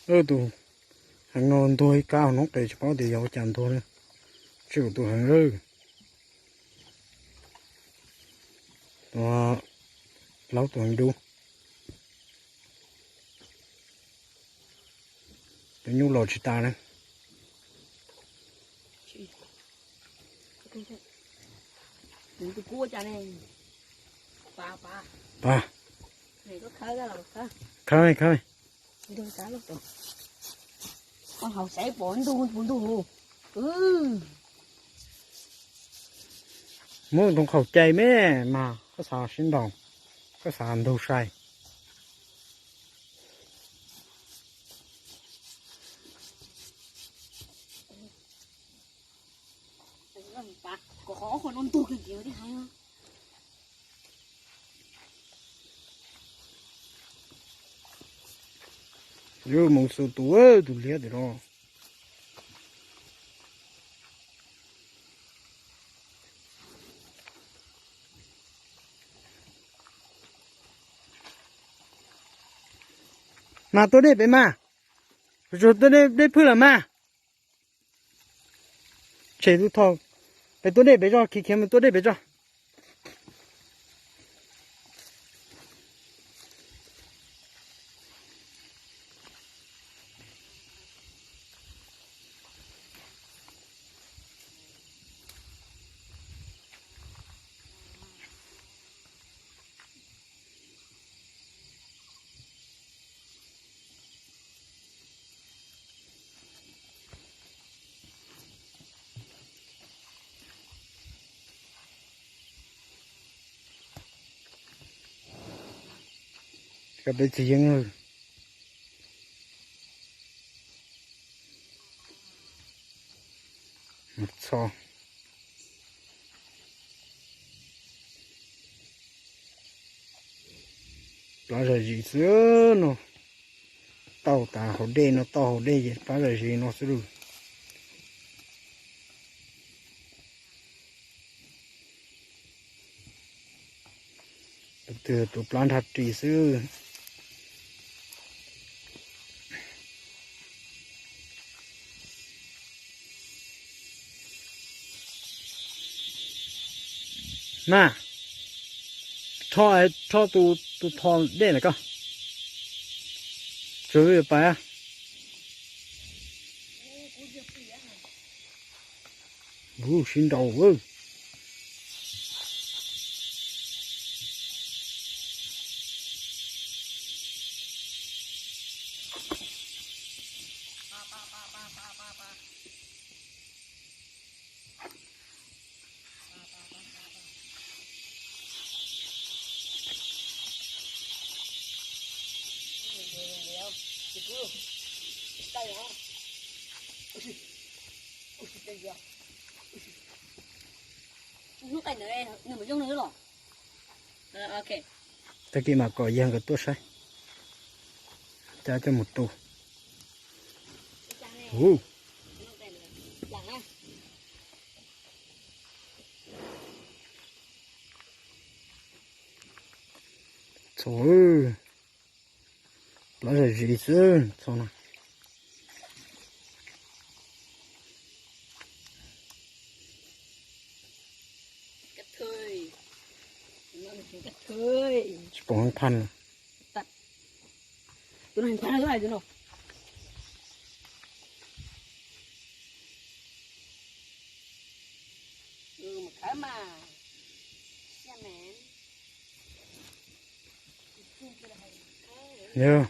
Tus heev no ntuag ib kab hauv noob qes tsis paub tias yog ua cas ntuag na. Tsis tus heev lawm. Tus plaub tus heev dub. Tus nyuj los tsis tas na. Pas, khawb, khawb. Muab nroo qhaum cais me mas koj xav sib ntaus, koj xav ntug sai. Yus mus xu tus, tus liab tim no. Mas tua dej pem mas, tsuas tua dej phwj lawm mas. Tshem tus thoj, pem tua dej pem tso, khiav khiav mus tua dej pem tso. Koj peb txiv yeeb lawm. Txho. Plab zam zis xwb no. Tau tas hauv dej no, tau hauv dej ces plab zam zis no xwb lawm. Tus twg tus plab nrhab ris xwb. Mas, rho, rho tus, tus thos dej lawm koj. Tsuav pais. Ub, sib nraus. Tag kis mam kom yawg nkawd tuaj saib, cab coj mus tu. Ub. Txhob, plab zam zis xwb txhob no. Tsis pom heev phaj. Yog.